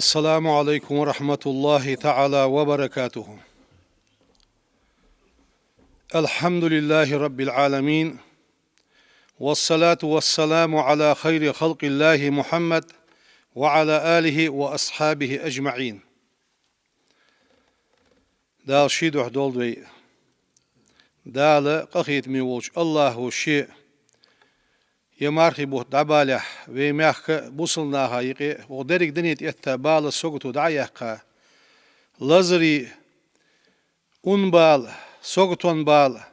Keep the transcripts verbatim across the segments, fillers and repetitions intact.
السلام عليكم ورحمة الله تعالى وبركاته. الحمد لله رب العالمين، والصلاة والسلام على خير خلق الله محمد وعلى آله وأصحابه أجمعين. Дала ший духьа долда вай. Дала къахетаме волча АллахӀа ше ер мархий бутт дӀабалехь, вай мехка бусалба наха юкъе, укх деррига дунен тӀа этта бала, сагото дӀа а яьккха, лазарий, ун бала, саготон бала,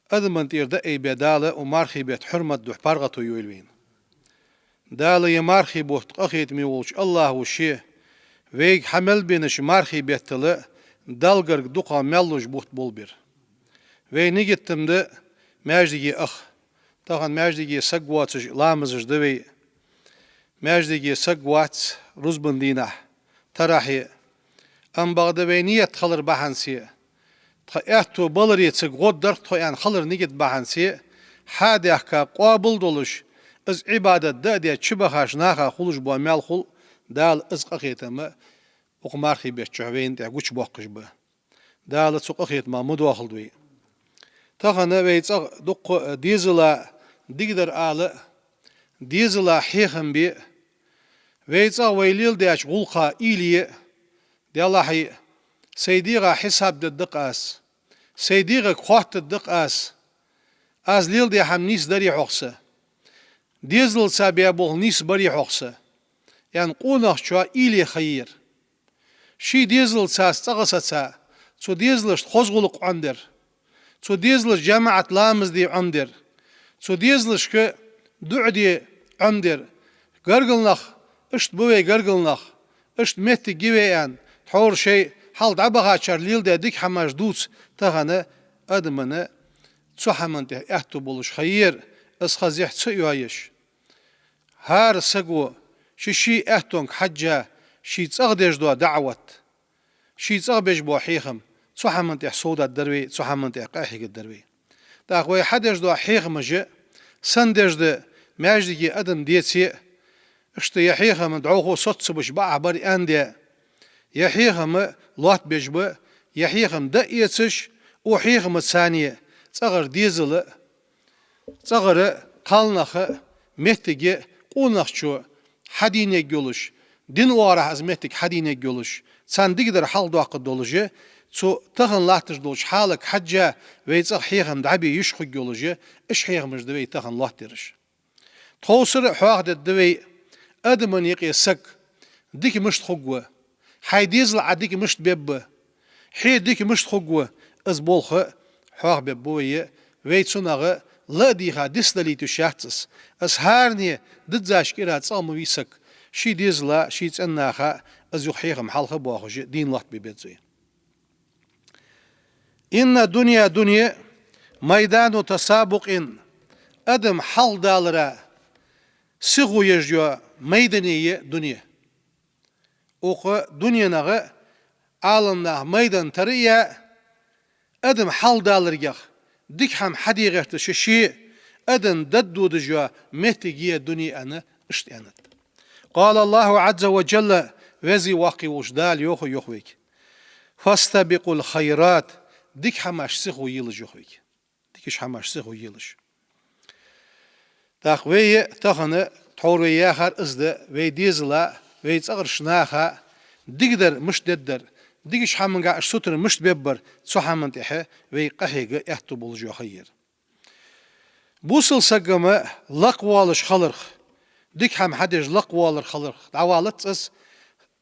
адамашта тӀера дӀаайбе Дала укх мархий бетта хьурмат духьа паргӀато йойла вайна. Дала ер мархий бутт къахетаме волча АллахӀа ше вайга хьа мел беннача мархий беттала Далла гарга дукхагӀа маьл луш бутт болабера. Вай нигат ма да маьждиге аха. Тахан маьждиге саг воацаш ламазаш да вай. Маьждиге саг вац рузбан дийнахьа, таравихье. Амма бакъда вай ният хилар бахьанце, тха аьттув баларе цига гӀо даргда тхо аьнна хилар нигат бахьанце, хьадаьхка къоабал долаш, из Ӏибадат да а даь чубахача наха хулаш бола маьл хул, Дала из къахетам укх мархий бетта чухь вайна тӀа гучабоаккхаш ба. Дала цу къахетамах ма доахалда вай. Тахан вай цӀагӀа дукха дезала дикадар ала, дезала хьехам бе, вай цӀагӀа вай леладаьча гӀулакха уйла е, Даьллахьий, сай дегӀа хьисап дергда-кх аз, сай дегӀага хоаттаргда-кх аз, аз леладаь хӀама нийса дарий хьогӀ са, дезалца баь болх нийса барий хьогӀ са, аьнна къонахчоа уйла е ха я ер. Ший дезалца цхьацца цӀагӀа саца, цу дезалашта хоза гӀулакх Ӏомадар, цу дезалашта жамаӀат ламаз де Ӏомадар, цу дезалашка дуӀа де Ӏомадар. Гаргара нах, иштта ба вай гаргара нах, иштта моттиг я вай аьнна, тхьовра шоай хьалха дӀабахачар леладаь дика хӀамаш дувца тахан адамашта цу хӀаман тӀа аьттув болаш ха я ер, из хазахь ца йоаеш. ХӀара саго ший-ший аьттонга хьежжа, ший цӀагӀа деш дола даӀват, ший цӀагӀа беш бола хьехам цу хӀаман тӀа совдаргдар вай, цу хӀаман тӀа къахьегаргдар вай. ТӀаккха вай хьадеш дола хьехамаш а, сенна деш да, маьждиге адам деце а, иштта ер хьехам дӀахо соццабеш бакъахьа бар аьнна де, ер хьехам лоаттабеш ба, ер хьехам дӀаэцаш, укх хьехамаца цӀагӀара дезала, цӀагӀара кхалнаха моттиг а къонахчо хьадийнаргйолаш, дина оагӀорахьа из моттиг хьадийнаргйолаш, царна дикадар хьалхадоаккхаргдолаш а, цу тахан латташ долча хьалага хьежжа вай цӀагӀа хьехам дӀабе йиш хургйолаш а, уж хьехамаш да вай тахан лоаттадераш. Тховсара хьоахадергда вай, адамашта юкъе саг дика мишта хургва, хьай дезала Ӏа дика мишта бергба, хье дика мишта хургва, из болх хьоахабергба вай, вай цунах ла а дийха дицдалийта йиш яц из. Из хӀаране диззача кӀира цӀагӀа ма вий саг, ший дезала, ший цӀен наха из юха хьехам хьалха а боахаш а дийна лоаттабе беза вай. إن الدنيا, дуне, ميدان تسابق, адам хьалхадалара сихо еш йола майдан я дуне. Укх дуненах Ӏаламнаха майдан тара а яь, адам хьалхадаларгех, дика хӀама хьаде гӀерташ, ший-ший адам дӀадодаш йола моттиг я дуне аьнна, иштта аьннад. قال الله عز وجل, Веза Воккха волча Дала йоах, йоах вайга: فاستبقوا الخيرات, дика хӀамаш сихо елаш, йоах вайга. Дикача хӀамаш сихо елаш. ТӀаккха вай тахан, тхьовра вай яхар из да, вай дезала, вай цӀагӀарча наха дикадар мишта дергдар, дикача хӀамангахьа уж сутара мишта бергбар, цу хӀаман тӀа вай къахьега аьттув болаш йола ха я ер. Бусалба саг-м лакхвоалаш хиларах, дика хӀама хьадеш лакхвоалар хиларах дӀавалац из.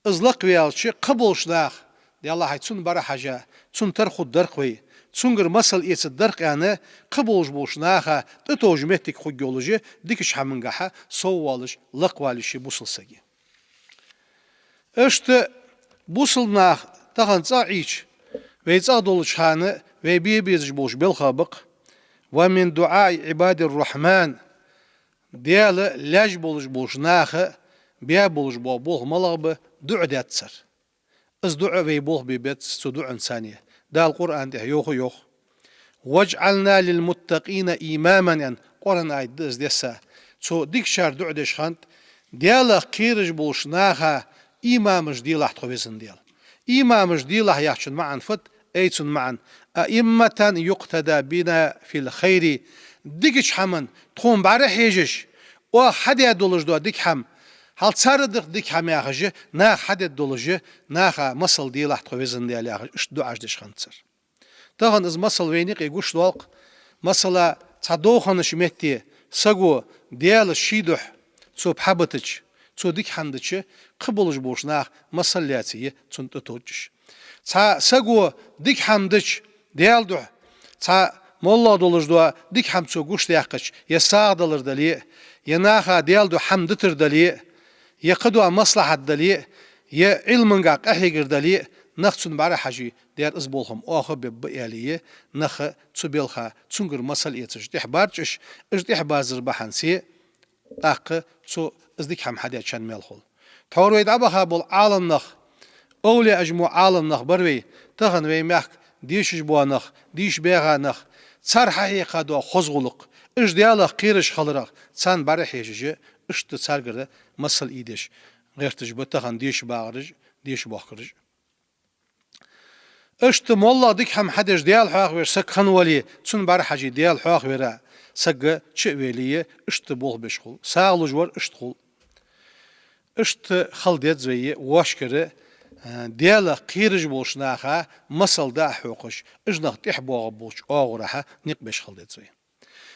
Из лакхваьлча, кхыболча наха, Даьллахьий, цунна бӀарахьежа, цунна тара хургдар-кх вай, цунгара масал эцаргдар-кх аьнна, кхыболаш болча наха тӀатовжа моттиг хургйолаш а, дикача хӀамангахьа соввоалаш, лакхвала йиш я бусалба сага. Иштта бусалба нах тахан цӀагӀа Ӏийча, вай цӀагӀа долча хана вай бе безаш болча белхех ба-кх: ومن دعاء عباد الرحمن, Даьла лаьш болаш болча наха баь болаш бола болх малагӀа ба? ДуӀа дергда цар. Из дуӀа вай болх бе беза цу дуӀанца. Дала Къуръан тӀа йоах, йоах: واجعلنا للمتقين إماما, аьнна, Къуръан аят да из десса. Цу дикачар дуӀа деш хиннад: Даьлах кхераш болча наха Имамаш делахь тхо, везан Даьла. Имамаш делахь яхачун маӀан фуд? Ай, цун маӀан: أئمة يقتدى بنا في الخير. Дикача хӀаман тхона бӀарахьежаш, оаха хьадаь долаш дола дика хӀама, хьал цар дика, дика хӀама яхаш, наха хьадеш долаш, наха масал делахь тхо, везан Даьла, яхаш, иштта дуӀаш деш хиннад цар. Тахан из масал вайна юкъе гуш долх. Масала, цхьа довханча метте саго Даьла ший духьа цо пхьа битача, цо дика хӀама дича, кхы болаш болча наха масал лаьце я цунна тӀатовжаш. Цхьа саго дика хӀама дича Даьла духьа, цхьа моллагӀа долаш дола дика хӀама цо гуш даьккхача, е сагӀа далар дале а, е наха Даьла духьа хӀама дитар дале а, е кхыдола маслахьат дале а, е Ӏилманга къахьегар дале а, нах цунна бӀарахьежача, дера, из болх-м оаха бергба аьле, нах цу балха цунгара масал эцаш тӀехьабаржача, уж тӀехьабазар бахьанца, тӀаккха цо из дика хӀама хьадаьчоа мел хул. Тхьовра вай дӀабаха бола Ӏаламнах, овлияаш мо Ӏаламнах бар вай, тахан вай мехка дешаш бола нах, дийша баьха нах, цар хьахьекха дола хоза гӀулакх, уж Даьлах кхераш хиларах, царна бӀарахьежаш, иштта царгара масал ийдеш гӀерташ ба тахан деша багӀараш, деша бохкараш. Иштта моллагӀа дика хӀама хьадеш Даьла хьоахавеш саг хинна вале, цунна бӀарахьежача Даьла хьоахаваьр саг чу а вале, иштта болх беш хул. СагӀа луш вар иштта хул. Иштта хила деза вай вайгара, а, Даьлах кхераш болча наха масал дӀахьокхаш, уж нах тӀехьабоагӀаргболча оагӀорахьа никъ беш хила деза вай.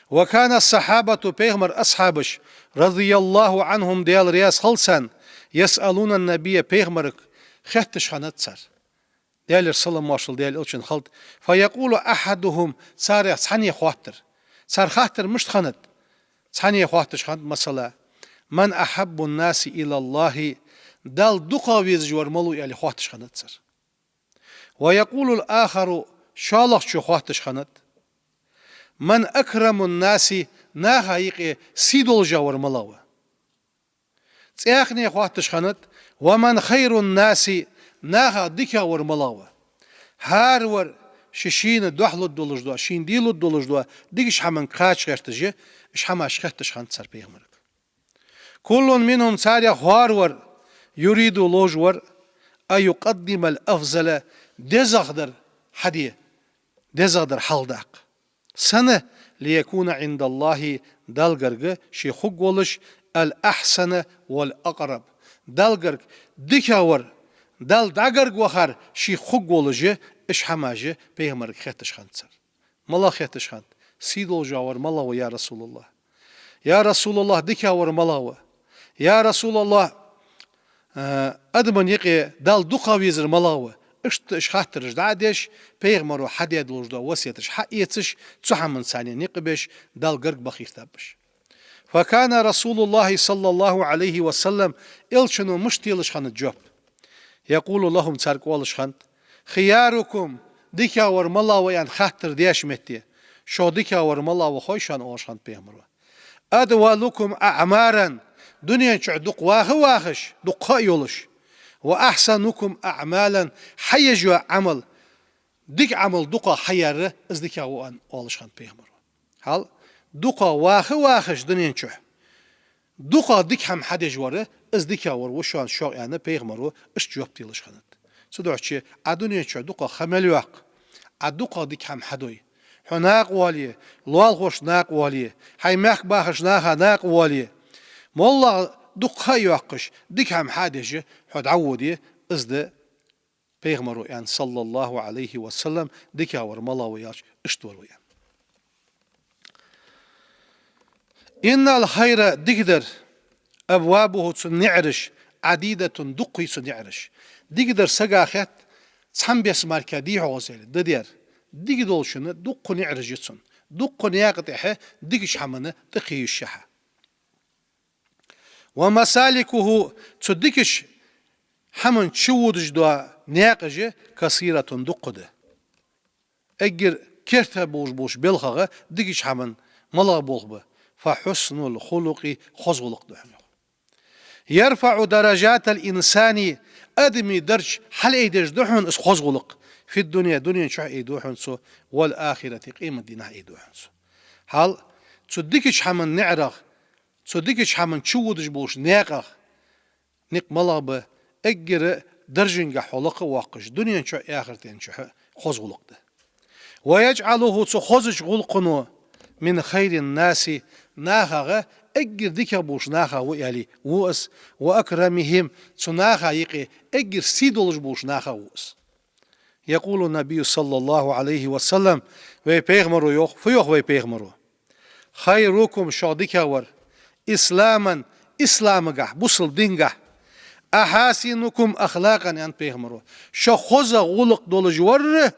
وكان الصحابة, пайхамара асхьабаш, رضي الله عنهم, Даьла раьза хилва царна, يسألون النبي, пайхамарга хетташ хиннад цар. Даьлера салам-моаршал Даьла элчанна хилда. فيقول أحدهم, царех цхьанне хоаттар. Цар хаттар мишта хиннад? Цхьанне хоатташ хиннад, масала: من أحب الناس إلى الله, Далла дукхагӀа везаш вар малув, аьле, хоатташ хиннад цар. ويقول الآخر, шоллагӀчо хоатташ хиннад: من أكرم الناس, наха юкъе сий долаш вар малув? ЦӀаькхане хоатташ хиннад: ومن خير الناس, наха дикагӀа вар малув? ХӀара вар ший-шийна духьалургдолаш дола, шийна делургдолаш дола дикача хӀаманга кхача гӀерташ, уж хӀамаш хетташ хиннад цар пайхамарга. كل منهم, царех хӀара вар, يريد, ловш вар, أن يقدم الأفضل, дезагӀдар хьаде, дезагӀдар хьалхадаккха. Сенна? ليكون عند الله, Далла гарга ше хургволаш, الأحسن والأقرب. Далла гарга дикагӀа вар, Далла дӀагарга вахар ше хургволаш, уж хӀамаш пайхамарга хетташ хиннад цар. МалагӀа хетташ хиннад? Сий долаш вар малув, я РасулаллахӀ? Я РасулаллахӀ, дикагӀа вар малув? Я РасулаллахӀ, а, адамашта юкъе Далла дукхагӀа везар малув? Иштта уж хаттараш дӀа а деш, пайхамара хьадаь долаш дола васкеташ хьаэцаш, цу хӀаман царна никъ беш, Далла гарга баха гӀертабаш. فكان رسول الله صلى الله عليه وسلم, элчано мишта делаш хиннад жоп? يقول لهم, царга оалаш хиннад: خياركم, дикагӀа вар малув аьнна хаттар деш метте, шох дикагӀа вар малув хой шоана, оалаш хиннад пайхамара. أطولكم أعمارا, дунен чу дукха ваха а вахаш, дукха ха а йолаш. وأحسنكم أعمالا, хьаеш йола Ӏамал, дика Ӏамал дукхагӀа хьаяьр, из дикагӀа ва, аьнна, оалаш хиннад пайхамара. ХӀаьта дукха ваха а вахаш дунен чу, дукха дика хӀама хьадеш вар, из дикагӀа вар ва шоана шох, аьнна, пайхамара иштта жоп делаш хиннад. Цудухьа Ӏа дунен чу дукха ха мел йоаккх, Ӏа дукха дика хӀама хьадой. Хьо накъавоале, лоалахошта накъавоале, хьай мехка бахача наха накъавоале, моллагӀа дукха ха а йоаккхаш, дика хӀама хьадеш хьо дӀаводе, из да пайхамара аьнна, صلى الله عليه وسلم, дикагӀа вар малув аьлча, иштта вар ва аьнна. إن الخير, дикадар, أبوابه, цун наӀараш, عديدة, дукха я цун наӀараш. Дикадар сага хет цхьан беса мара дий хьогӀ из, аьле, да дера. Дика долчун дукха наӀараш я цун. Дукха наькъа тӀехьа дикача хӀаман тӀакхийша хьа. ومسالكه, цу дикача хӀаман чуводаш дола наькъаш كثيرة, дукха да. Эггара керта болаш болча балхагӀа дикача хӀаман малагӀа болх ба? فحسن الخلق, хоза гӀулакх да хьона. يرفع درجات الإنسان, адамий дарж хьалъайдеш да хьона из хоза гӀулакх. في الدنيا, дунен чу айдо хьона цо, والآخرة, къематдийнахьа айдо хьона цо. ХӀаьта цу дикача хӀаман наӀарах, цу дикача хӀаман чуводаш болча наькъах никъ малагӀа ба? эггара даржагахьа хьо лакха а воаккхаш, дунен чу а, ахартен чу а хоза гӀулакх да. ويجعله, цу хозача гӀулакхо, من خير الناس, нахагахьа эггара дикагӀа болча нахах ва аьле ва из, وأكرمهم, цу наха юкъе эггара сий долаш болча нахах ва из. يقول النبي صلى الله عليه وسلم, вай пайхамаро йоах, фу йоах вай пайхамаро? خيركم, шух дикагӀвар, إسلاما, исламагахьа, бусалба дингахьа, أحاسنكم أخلاقا, аьннад пайхамаро. Шух хоза гӀулакх долаш вар,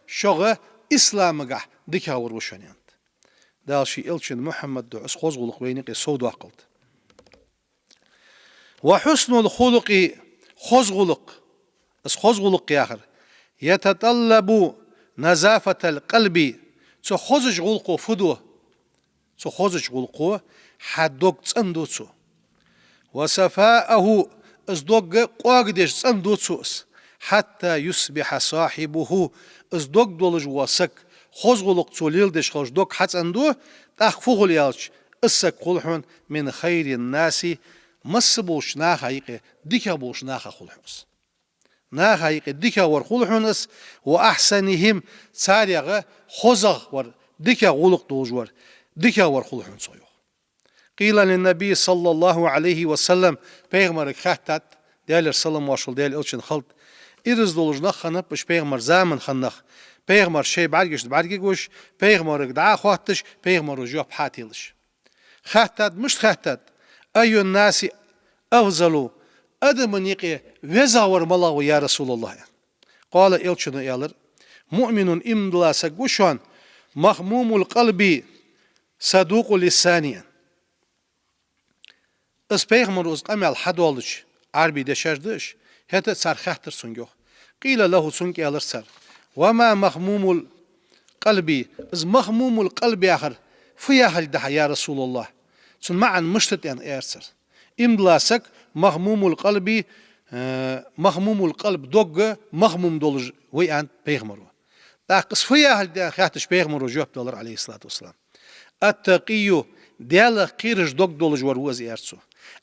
шух исламагахьа дикагӀвар ва шоана, аьннад. Дала ший элчан Мухьаммада духьа из хоза гӀулакх вайна юкъе совдоаккхалда. وحسن الخلق, хоза гӀулакх. Из хоза гӀулакх яхар, يتطلب نظافة القلب, цу хозача гӀулакхо фу ду? Цу хозача гӀулакхо хьа дог цӀенду цо. وصفاءه, из дог къоагадеш цӀенду цо из. حتى يصبح صاحبه, из дог долаш вола саг, хоза гӀулакх цо леладеш хилча дог хьацӀенду, тӀаккха фу хул аьлча, из саг хул хьона من خير الناس, масса болча наха юкъе дикагӀа болча нахах хул хьона из. Наха юкъе дикагӀвар хул хьона из, وأحسنهم, царех хозагӀвар, дикагӀа гӀулакх долаш вар, дикагӀвар хул хьона цо, йоах. قيل للنبي صلى الله عليه وسلم, пайхамарга хаьттад, Даьлера салам-моаршал Даьла элчанна хилда, ираз долаш нах хиннаб уж пайхамара заман хинна нах, пайхамар шоай бӀаргашта бӀаргагуш, пайхамарга дӀа а хоатташ, пайхамаро жоп хьателаш. Хаьттад, мишта хаьттад: أي الناس أفضل, адамашта юкъе везагӀвар малагӀа ва, يا رسول الله, аьнна. قال, элчано аьлар: مؤمن, иман дилла саг ва шоана, مخموم القلب صدوق اللسان, аьнна. Из пайхамаро из къамаьл хьадоаладича, Ӏарбий дешаш да уж, хӀаьта а цар хаьттар цунга, йоах. قيل له, цунга аьлар цар: وما مخموم القلب, из مخموم القلب яхар фу яхилга да хьа, يا رسول الله? Цун маӀан мишта да, аьнна, аьлар цар. Иман дилла саг مخموم القلب, э, مخموم القلب, дог махмум долаш ва, аьннад пайхамаро. ТӀаккха из фу яхилга да, аьнна хаьттача, пайхамаро жоп далар, عليه الصلاة والسلام: التقي, Даьлах кхераш дог долаш вар ва из, аьлар цо.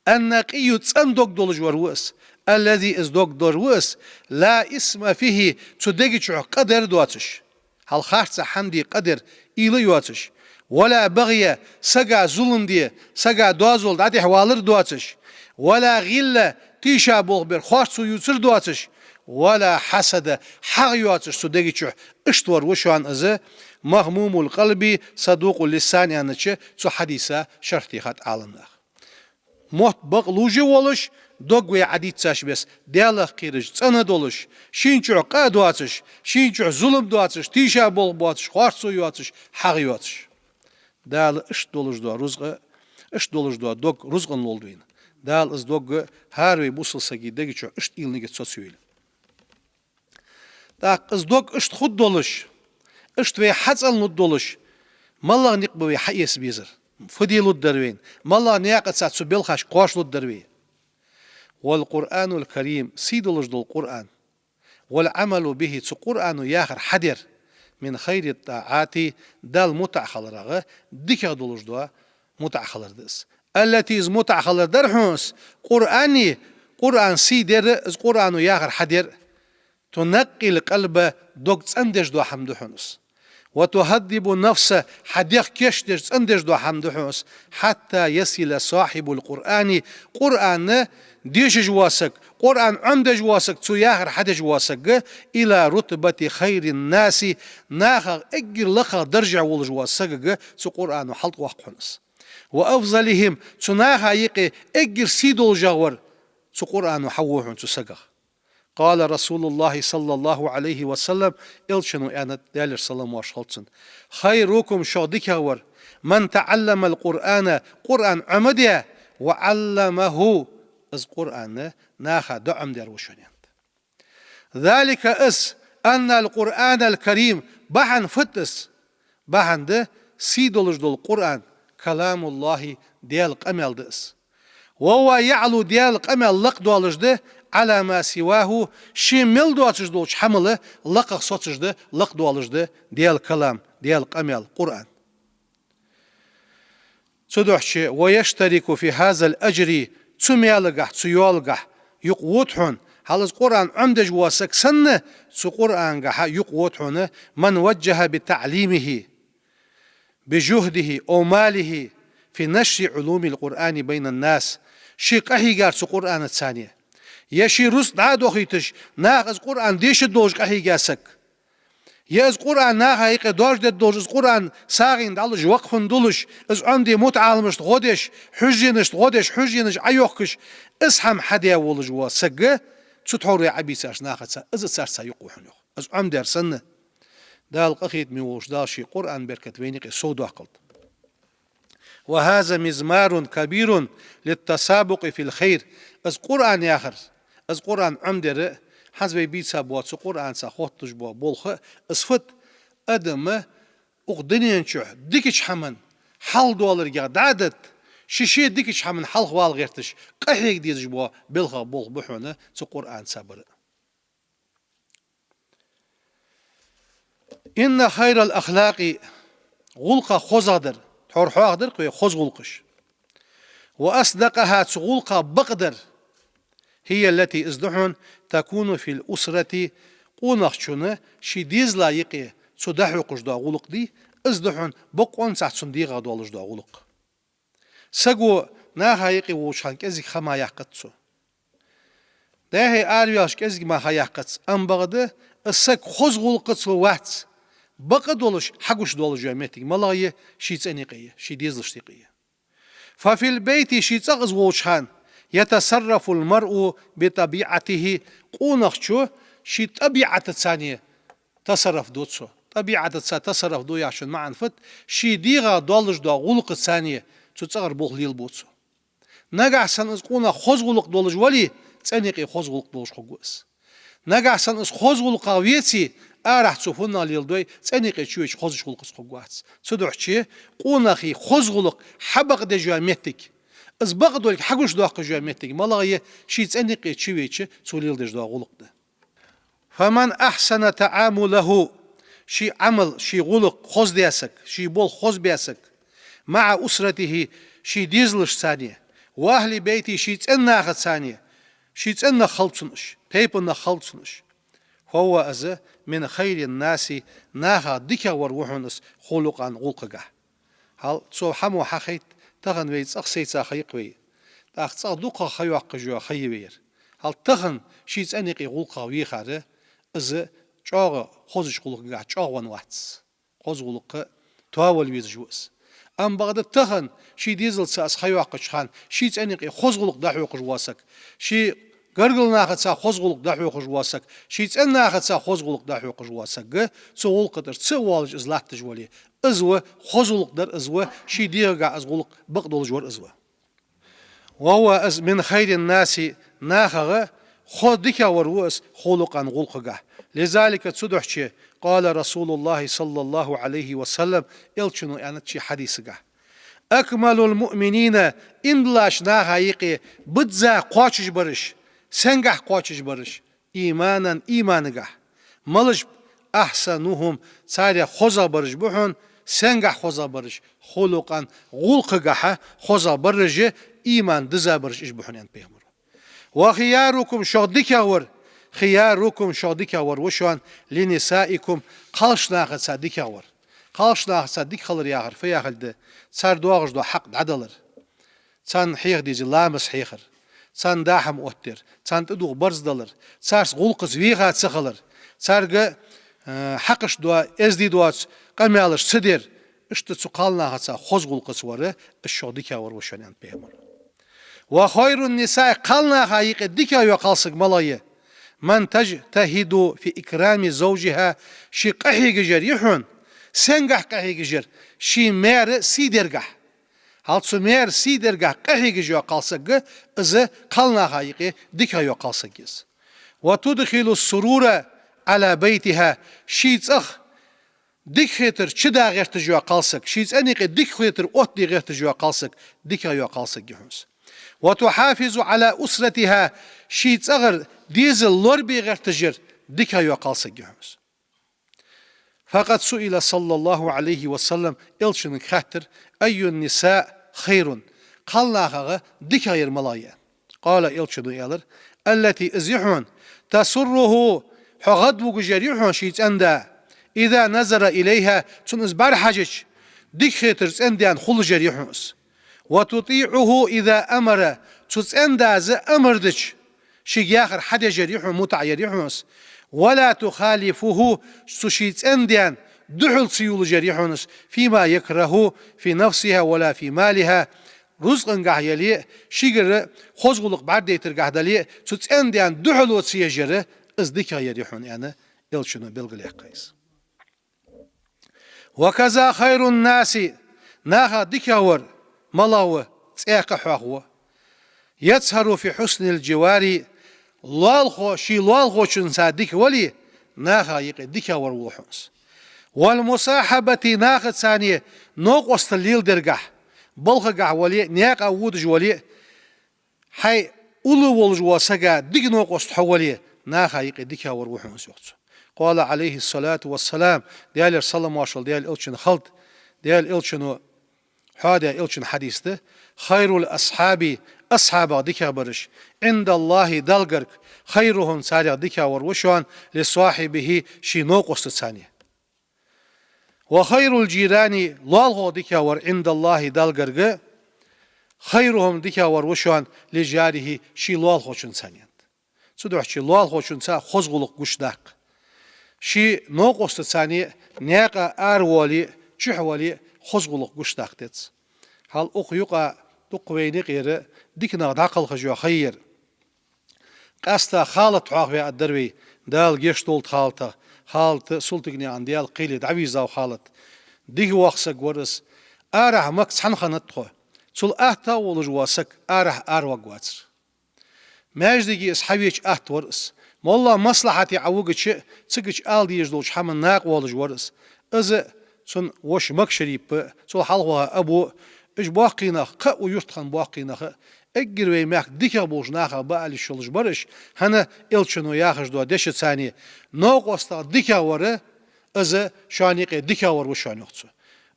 النقي, цӀена дог долаш вар ва из. الذي, из дог долаш ва из, لا إثم فيه, цу дега чу къа дар доацаш, хьал харцахьа хӀама де къа дар, уйла йоацаш, ولا بغي, сага зулам де, сага доазол дӀатӀехвалар доацаш, ولا غل, тийша болх бер, харцо ювцар доацаш, ولا حسد, хьагӀ йоацаш цу дега чу, иштта вар ва шоана из, مخموم القلب صدوق اللسان, аьннача, цу хьадиса шархь техад Ӏаламнаха. Мотт бакъ лувш а волаш, дог вай Ӏадийцача беса, Даьлах кхераш, цӀена долаш, шийна чу къа а доацаш, шийна чу зулам доацаш, тийша болх боацаш, харцо йоацаш, хьагӀ йоацаш. Дала иштта долаш дола рузкъа, иштта долаш дола дог рузкъанна лолда вайна. Дала из дог хӀара вай бусалба сага дега чу иштта уйла йича цо ца йойла. ТӀаккха из дог иштта хургдолаш, иштта вай хьацӀенлургдолаш, малагӀа никъ ба вай хьаэца безар? Фу де лургдар вайна? МалагӀча наькъаца цу балхашка кхоачалургдар вай? والقرآن الكريم, сий долаш дола Къуръан, والعمل به, цу Къуръано яхар хьадар, من خير الطاعات, Далла мутӀахьа хиларах дикагӀа долаш дола мутӀахьа хилар да из. التي, из мутӀахьа хилар дар хьона из, Къуръане, Къуръан сий дар, из Къуръано яхар хьадар, تنقي القلب, дог цӀендеш дола хӀама да хьона из. وتهذب النفس, хьа дегӀ кийчдеш, цӀендеш дола хӀама да хьона из. حتى يصل صاحب القرآن, Къуръан дешаш вола саг, Къуръан Ӏомадеш вола саг, цо яхар хьадеш вола саг, إلى رتبة خير الناس, нахах эггара лакхагӀа даржехь волаш вола сагага цу Къуръано хьалтӀавоаккх хьона из. وأفضلهم, цу наха юкъе эггара сий долашагӀвар цу Къуръано хьаву хьона цу сагах. قال رسول الله صلى الله عليه وسلم, элчано аьннад, Даьлера салам-моаршал хилда цунна: خيركم, шух дикагӀвар, من تعلم القرآن, Къуръан Ӏомадаь, وعلمه, из Къуръан наха доӀамдаьр ва шоана, аьннад. ذلك, из, أن القرآن الكريم, бахьан фуд из? Бахьан да, сий долаш дола Къуръан كلام الله, Даьла къамаьл да из. وهو يعلو, Даьла къамаьл лакхдоалаш да, على ما سواه, ше мел доацаш долча хӀамал лакхагӀа соцаш да, лакхдоалаш да Даьла калам, Даьла къамаьл, Къуръан. Цудухьа ويشترك في هذا الأجر, цу маьлагахьа, цу йоалгахьа юкъе вода хьона Хьал из Къуръан Ӏомдеш вола саг санна, цу Къуръангахьа юкъе вода хьона, من وجه بتعليمه بجهده أو ماله في نشر علوم القرآن بين الناس, ший къахьийгар цу Къуръанаца, е ший рузкъ дӀа а дохийташ, наха из Къуръан дешаш долаш къахьийга саг, е из Къуръан наха юкъе доаржадеш долаш, из Къуръан сагӀийна дӀалуш, вакъфан долаш, из Ӏомде мутаӀаламашта гӀо деш, хьуженашта гӀо деш, хьуженаш Ӏойохкаш, из хӀама хьаде волаш вола саг, цу тхьовра Ӏобийцача нахаца, из царца юкъе ва хьона, йоах. Из Ӏомдер санна, Дала къахетаме волча Дала ший Къуръан беркат вайна юкъе совдоаккхалда. وهذا مضمار كبير للتسابق في الخير. Из Къуръан яхар, из Къуръан Ӏомдер, хӀанз вай бийца бола цу Къуръанца хотталуш бола болх, из фуд, адам укх дунен чу дикача хӀаман хьалхадоаларгахьа дӀа а датта, ше-ше дикача хӀаман хьалхавала гӀерташ, къахьега дезаш бола белхах болх ба хьона цу Къуръанца бар. إن خير الأخلاق, гӀулакхех хозагӀдар, тхьовра хьоахадаьр-кх вай хоза гӀулакхаш. وأصدقها, цу гӀулакхех бакъдар, هي التي, из да хьона, تكون في الأسرة, къонахчун, ший дезала юкъе цо дӀахьокхаш дола гӀулакх дий, из да хьона бокъонцахь цун дегӀах долаш дола гӀулакх. Саго наха юкъе волча хана кӀезига ха мара яккхац цо. ДӀахо араваьлча кӀезига мара ха яккхац, амма бакъда, из саг хоза гӀулакхаца вац, бакъ долаш, хьагуш долаш йола моттиг малагӀа я? Ший цӀен юкъе я, ший дезалашта юкъе я. ففي البيت, ший цӀагӀа из волча хана, يتصرف المرء بطبيعته, къонахчо ший тӀабиӀатаца тасарруф ду цо. ТӀабиӀатаца тасарруф ду яхачун маӀан фуд? Ший дегӀах долаш дола гӀулакхаца цу цӀагӀара болх лелабу цо. Нагахьа санна из къонах хоза гӀулакх долаш вале, цӀен юкъе хоза гӀулакх долаш хургва из. Нагахьа санна из хоза гӀулакхах веце, арахьа цо фуннагӀа леладой, цӀен юкъе чувеча хозача гӀулакхаца хургвац. Цудухьа къонахий хоза гӀулакх хьабакъдеш йола моттиг, из бакъдолга хьагуш доаккхаш йола моттиг малагӀа я? Ший цӀен юкъе чувеча цо леладеш дола гӀулакх да. فمن أحسن تعامله, ший Ӏамал, ший гӀулакх хоза даь саг, ший болх хоза баь саг, مع أسرته, ший дезалашца, وأهل بيته, ший цӀен нахаца, ший цӀен нах хул цунна уж, тайпан нах хул цунна уж, فهو, из, من خير الناس, нахах дикагӀвар ва хьона из, خلقا, гӀулакхагахьа. Хьал цо хӀамо хьахайт, тахан вай цӀагӀа сайца ха я-кх вай. ТӀаккха цӀагӀа дукхагӀа ха йоаккхаш йола ха я вайгара. Хьал тахан ший цӀен юкъе гӀулакхах вехар, из чӀоагӀа хозача гӀулакхагахьа чӀоагӀа венна вац. Хоза гӀулакх тоавала везаш ва из. Амма бакъда тахан ший дезалца из ха йоаккхача хана, ший цӀен юкъе хоза гӀулакх дӀахьокхаш вола саг, ший гаргара нахаца хоза гӀулакх дӀахьокхаш вола саг, ший цӀен нахаца хоза гӀулакх дӀахьокхаш вола саг, цу гӀулакха тӀара ца а воалаш из латташ вале, из ва хоза гӀулакх дар, из ва ший дегӀагахьа из гӀулакх бакъдолаш вар из ва. وهو, из, من خير الناس, нахагахьа хоза дикагӀвар ва из, خلقا, гӀулакхагахьа. لذلك, цудухьа, قال رسول الله صلى الله عليه وسلم, Элчано аьннад ший хьадисагахьа: أكمل المؤمنين, иман долча наха юкъе бизза кхоачаш бараш, сенгахьа кхоачаш бараш, إيمانا, иманагахьа. Малаш ба? أحسنهم, царех хозагӀа бараш ба хьона, сенгахьа хозагӀа бараш, خلقا, гӀулакхагахьа хозагӀа бараш, иман дизза бараш уж ба хьона, аьннад пайхамаро. وخياركم, шух дикагӀвар, خياركم, шух дикагӀвар ва шоана, لنسائكم, кхалсача нахаца дикагӀвар. Кхалсача нахаца дика хилар яхар фу яхилга да? Цар доагӀаш дола хьакъ дӀадалар, царна хьеха деза ламаз хьехар, царна даа хӀама оттадар, царна тӀадувха барзкъа далар, царца гӀулакхаца веха ца хилар, царга, э, хьакъашта доа, эздий доаца къамаьлаш ца дар, иштта цу кхалнахаца хоза гӀулакхаца вар, из шух дикагӀвар ва шоана, аьннад пайхамаро. وخير النساء, кхалнаха юкъе дикагӀа йола кхалсаг малагӀа я? من تجتهد في إكرام زوجها, ший къахьегаш яр я хьона, сенгахьа къахьегаш яр, ший маьра сий даргахьа. Хьал цу маьра сий даргахьа къахьегаш йола кхалсаг, из кхалнаха юкъе дикагӀа йола кхалсаг я из. وتدخل السرور على بيتها, ший цӀагӀа дикахетар чу да гӀерташ йола кхалсаг, ший цӀен юкъе дикахетар оттаде гӀерташ йола кхалсаг дикагӀа йола кхалсаг я хьона из. وتحافظ على أسرتها, ший цӀагӀара дезал лорабе гӀерташ яр дикагӀа йола кхалсаг я хьона из. فقد سئل صلى الله عليه وسلم, Элчанга хаьттар: أي النساء خير, кхалнахагахьа дикагӀа яр малагӀа я? قال, Элчано аьлар: التي, из я хьона, تسره, хьо гӀадвугаш яр я хьона ший цӀен-да, إذا نظر إليها, цунна из бӀарахьежача, дика хетар цӀен-даьна хулаш яр я хьона из. وتطيعه إذا أمر, цу цӀен-дас амар дича, шийга яхар хьадеш яр я хьона, мутӀахь яр я хьона из. ولا تخالفه, цу ший цӀен-даьна духьал ца йолаш яр я хьона из, فيما يكره في نفسها ولا في مالها, рузкъангахь яле а, шийгара хоза гӀулакх бӀаргадайтаргахь дале а, цу цӀен-даьна духьало ца еш яр, из дикагӀа яр я хьона, аьнна, Элчано белгалъяьккхай из. وكذا خير الناس, наха дикагӀвар малагӀа ва, цӀаькха а хьоаха ва. يظهر في حسن الجوار, лоалахо ший лоалахочунца дика вале, наха юкъе дикагӀвар ва хьона из. والمصاحبة, нахаца цхьана новкъостал леладергахь, балхагахь вале а, наькъа водаш вале а, хьай уллув волаш вола сага дика новкъост хьо вале, наха юкъе дикагӀвар ва хьона из, йоах цо. قال عليه الصلاة والسلام, Даьлера салам-моаршал Даьла Элчанна хилда, Даьла Элчано хьоадаь Элчан хьадис да: خير الأصحاب, асхьабех дикагӀбараш, عند الله, Далла гарга, خيرهم, царех дикагӀвар ва шоана, لصاحبه, ший новкъостаца цхьана. وخير الجيران, лоалахо дикагӀвар, عند الله, Далла гарга, خيرهم, дикагӀвар ва шоана, لجاره, ший лоалахочунца цхьана. Цудухьа лоалахочунца хоза гӀулакх гучадаккха. Ший новкъостаца цхьана наькъа аравале а, чухь вале а, хоза гӀулакх гучадаккха деза. Хьал укх юкъа дукха вайна юкъера дика нах дӀакхалхаш йола ха я ер. Къаьстта халат хьоахаваь аргдар вай, Дала гешт долда халатах, халат султыгнаькъан Даьла кхеле дӀавийрзав халат. Дика воаккха саг вар из. Арахьа Макка цхьана хиннад тхо. Цул атта а волаш вола саг арахьа араваргвацар. Маьждиге из хьавеча атта вар из. МоллагӀа маслахьате Ӏовугача, цигача ала дезаш долча хӀаман накъавоалаш вар из. Из а, цун воша Макшарип а, цул хьалха ваха Абу а, уж боккхий нах, кхы а укх юрта хинна боккхий нах а, эггара вай мехка дикагӀа болча нахах ба аьле йиш йолаш бар уж, хӀана Элчано яхаш дола дешаца цхьана: новкъостах дикагӀвар, из шоана юкъе дикагӀвар ва шоана, йоах цо.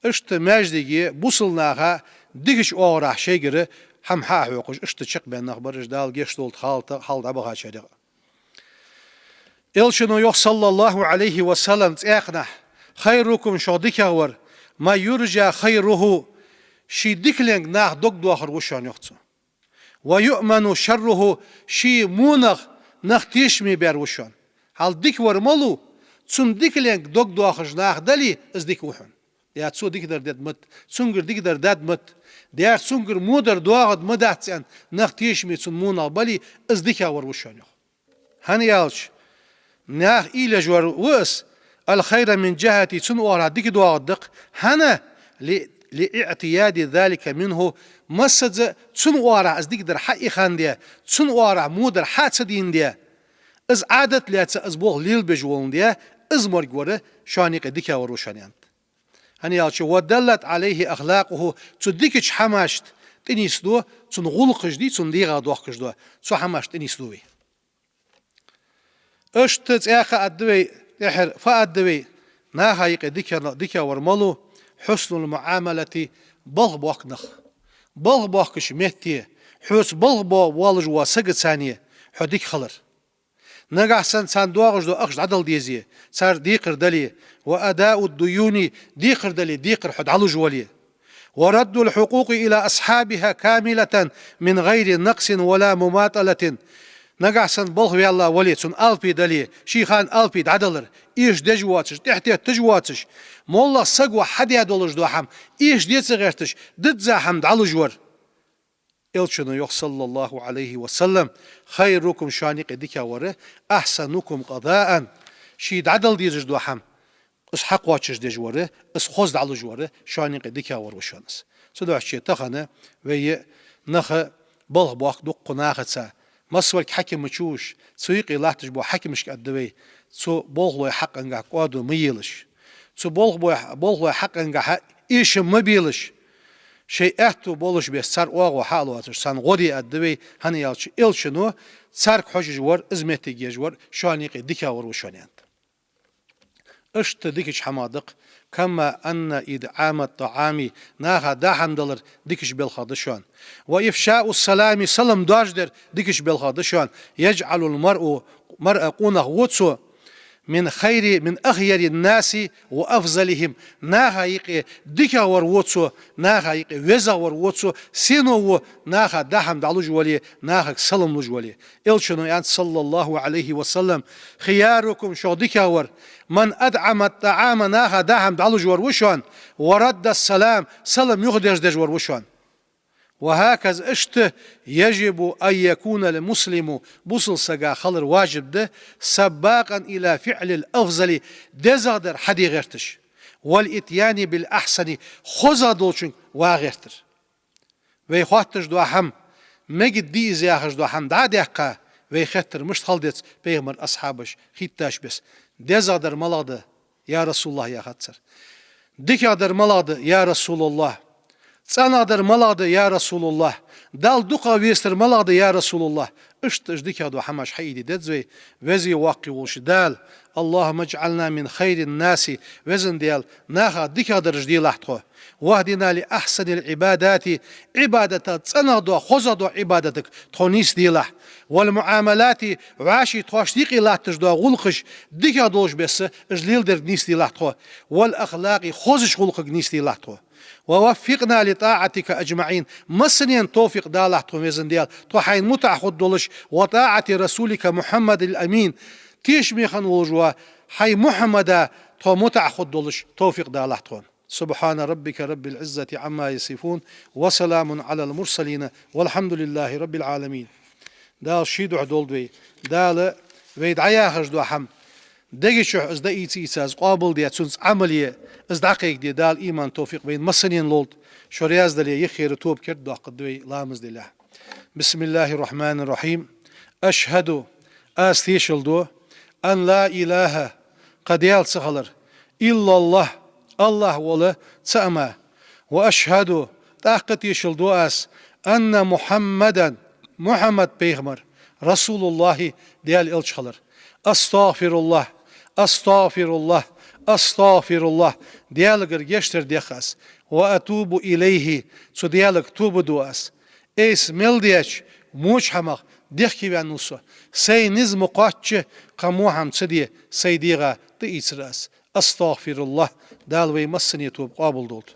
Иштта маьждиге бусалба наха дикача оагӀорахьа шоайгара хӀама хьа а хьокхаш, иштта чакхбаьнна нах бар уж, Дала гешт долда халатах, хьалха дӀабахачарех а. Элчано йоах, صلى الله عليه وسلم, цӀаькханахьа: خيركم, шух дикагӀвар, من يرجى خيره, ший дикаленга наха дог доахар ва шоана, йоах цо. ويؤمن شره, ший вонах нах тешаме баьр ва шоана. Хьал дика вар малув, цун дикаленга дог доахаш нах дале, из дика ва хьона. Е цо дикадар дергда ма да, цунгара дикадар даргда ма да, е цунгара водар доагӀаргда ма дац аьнна, нах тешаме цун вонах бале, из дикагӀвар ва шоана, йоах. ХӀана аьлча, наха уйла еш вар ва из, الخير من جهته, цун оагӀорахьа дика доагӀаргда-кх, хӀана, ل-, لاعتياد ذلك منه, массаза цун оагӀорахьа из дикадар хьа а ихандаь, цун оагӀорахьа водар хьа а ца дийнадаь, из Ӏадат лаьца из болх лелабеш воландаь, из морг вар шоана юкъе дикагӀвар ва шоана, аьннад. ХӀана аьлча, ودلت عليه أخلاقه, цу дикача хӀамашта тӀанийсду, цун гӀулакхаш дий, цун дегӀа дохкаш дола, цу хӀамашта тӀанийсду вай. Иштта цӀаькха а аргда вай, тӀехьара фу а аргда вай, наха юкъе дика-, дикагӀвар малув, حسن المعاملة, балха боахка нах. Балха боахкача метте, хьоца балха бо-, воаллаш вола сагаца цхьана хьо дика хилар. Нагахьа санна царна доагӀаш дола ахча дӀадала дезе, цар декхар дале, وأداء الديون, декхар дале, декхар хьо дӀалуш вале, ورد الحقوق إلى أصحابها كاملة من غير نقص ولا مماطلة. Нагахьа санна балха ваьнна вале, цунна алапи дале, ший хана алапи дӀадалар, эшадеш воацаш, тӀехьатетташ воацаш, моллагӀа саго хьадаь долаш дола хӀама, эшаде ца гӀерташ, дизза хӀама дӀалуш вар. Элчано йоах, صلى الله عليه وسلم: خيركم, шоана юкъе дикагӀвар, أحسنكم قضاء, ший дӀадала дезаш дола хӀама, из хьакхоачашдеш вар, из хоза дӀалуш вар, шоана юкъе дикагӀвар ва шоана из. Цудухьа тахан вай нах балха боахк дуккха нахаца, массаварг хьаким ма вий уж, цу юкъе латташ бола хьакимашка аргда вай, цу болхлой хьакъангахьа кӀоадо ма елаш. Цу болхбой-, болхлой хьакъангахьа эшам ма белаш. Шоай аьттув болаш беса цар оагӀув хьа а лоацаш, царна гӀо де аргда вай, хӀана аьлча Элчано царга хьожаш вар, из моттиг еш вар, шоана юкъе дикагӀвар ва шоана, аьннад. Иштта дикача хӀамах да-кх: كما أن إطعام الطعام, наха даа хӀама далар дикача балхах да шоана. وإفشاء السلام, салам доаржадар дикача балхах да шоана. يجعل المرء المرء, къонах ва цо, من خير, من أخير الناس وأفضلهم, наха юкъе дикагӀвар ва цо, наха юкъе везагӀвар ва цо, сено ва, наха даа хӀама дӀалуш вале, нахага салам луш вале. Элчано аьннад, صلى الله عليه وسلم: خياركم, шух дикагӀвар, من أطعم الطعام, наха даа хӀама дӀалуш вар ва шоана, ورد السلام, салам юхадерзадеш вар ва шоана. وهكذا, иштта, يجب أن يكون المسلم, бусалба сага хилар важиб да, سباقا إلى فعل الأفضل, дезагӀдар хьаде гӀерташ, والإتيان بالأحسن, хозагӀа долчунга ваха гӀертар. Вай хоатташ дола хӀама, мегаргдий из яхаш дола хӀама дӀа а даьккха, вай хеттар мишта хила деза пайхамара асхьабаш хетташ бесса: дезагӀдар малагӀа да, يا رسول الله, яхад цар. ДикагӀдар малагӀа да, يا رسول الله? ЦӀенагӀдар малагӀа да, يا رسول الله? Далла дукхагӀа вестар малагӀа да, يا رسول الله? Иштта уж дикагӀа дола хӀамаш хьаийде деза вай. Веза-воккха волча Дала: اللهم اجعلنا من خير الناس, Веза Даьла, наха дикагӀдараш делахь тхо. واهدنا لأحسن العبادات, Ӏибадатех цӀенагӀа дола, хозагӀа дола Ӏибадатага тхо нийсделахь. والمعاملات, вӀаший тхоашта юкъе латташ дола гӀулакхаш дикагӀа долаш бесса, уж леладерга нийсделахь тхо. والأخلاق, хозача гӀулакхага нийсделахь тхо. ووفقنا لطاعتك أجمعين, массанена товфикъ далахь тхона, Веза Даьла, тхо хьайна мутӀахьа хургдолаш, وطاعة رسولك محمد الأمين, тешаме хинна волаш вола хьай Мухьаммада тхо мутӀахьа хургдолаш товфикъ далахь тхона. سبحان ربك رب العزة عما يصفون، وسلام على المرسلين، والحمد لله رب العالمين. Дала ший духьа долда вай. Дала вай дӀаяхаш дола хӀама дега чу из дӀаийца-ийца, из къоабалде, цунца Ӏамал е, из дӀакхайкаде Дала иман, товфикъ вайна массанена лолда. Шо раьза дале, юххера тоба кердадоаккхаргда вай ламаз далехь. بسم الله الرحمن الرحيم. أشهد, аз тешал ду, أن لا إله, кхы Даьла ца хилар, إلا الله, АллахӀ вола цаӀ мара. وأشهد, тӀаккха тешал ду аз, أن محمدا, Мухьаммад пайхамар, رسول الله, Даьла элча хилар. أستغفر الله، أستغفر الله، أستغفر الله, Даьлагара гешт дар дех аз. وأتوب إليه, цу Даьлага тоба ду аз. Айса мел деча воча хӀамах дехкеваьннав со. Сай низ ма кхоачча, кхы во хӀама ца де, сай дегӀа тӀаийцар аз. أستغفر الله. Дала вай массане тоба къоабалдолда.